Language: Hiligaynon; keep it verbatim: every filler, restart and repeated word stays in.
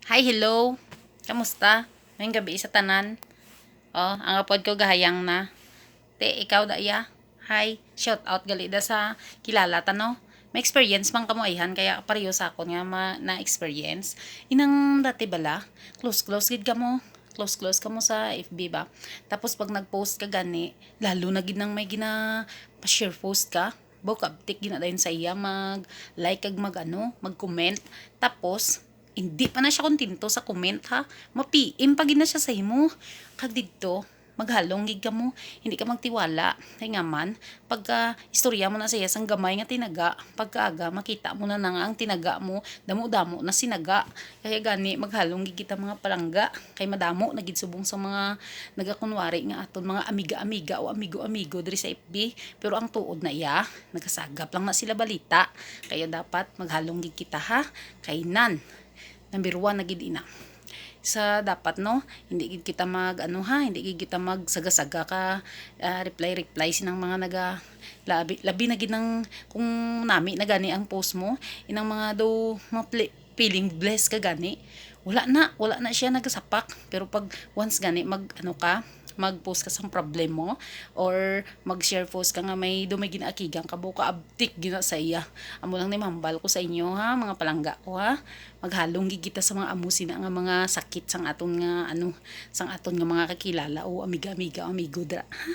Hi, hello. Kamusta? Mayong gabi sa tanan. Oh, ang upod ko gahayang na. Te, ikaw da iya. Hi, shout out gali da sa kilala ta, no? May experience man kamo ayhan, kaya pareho sa akon nga ma- na-experience. Inang dati bala, close-close gid kamo. Close-close kamo sa F B ba? Tapos pag nag-post ka gani, lalo na gid nang may gina pa-share post ka. Baw kabtik gina dayon sa iya mag-like kag mag-ano, mag-comment. Tapos, hindi pa na siya kontento sa comment, ha. Ma-P M pa gid na siya sa imo. Kag didto, maghalong gid kamo, hindi ka magtiwala. Kay nga man, pagka istorya mo na sa iya sang gamay nga tinaga, pagkaaga, makita mo na na nga ang tinaga mo, damo-damo na sinaga. Kaya gani, maghalong gid kita mga palangga. Kay madamo na gid subong sa mga nagakunwari nga aton mga amiga-amiga o amigo-amigo diri sa F B. Pero ang tuod na iya, nagasagap lang na sila balita. Kaya dapat maghalong gid kita, ha. Kay nan, number one na gid ina. Sa dapat, no, hindi gid kita mag ano, ha, hindi gid kita magsaga-saga ka, ah, reply reply sinang mga naga labi, labi na gid nang kung nami na gani ang post mo, inang mga do mga pli- feeling blessed ka gani, wala na, wala na siya nagasapak. Pero pag once gani mag ano ka, mag-post ka sang problem mo or mag-share post ka nga may do may ginaakigan ka, baw kaabtik gina sa iya. Amo lang ni mahambal ko sa inyo, ha, mga palangga ko, ha. Maghalong gid kita sa mga amo sina nga mga sakit sang aton nga ano, sang aton nga mga kakilala o amiga-amiga o amigo dra, ha.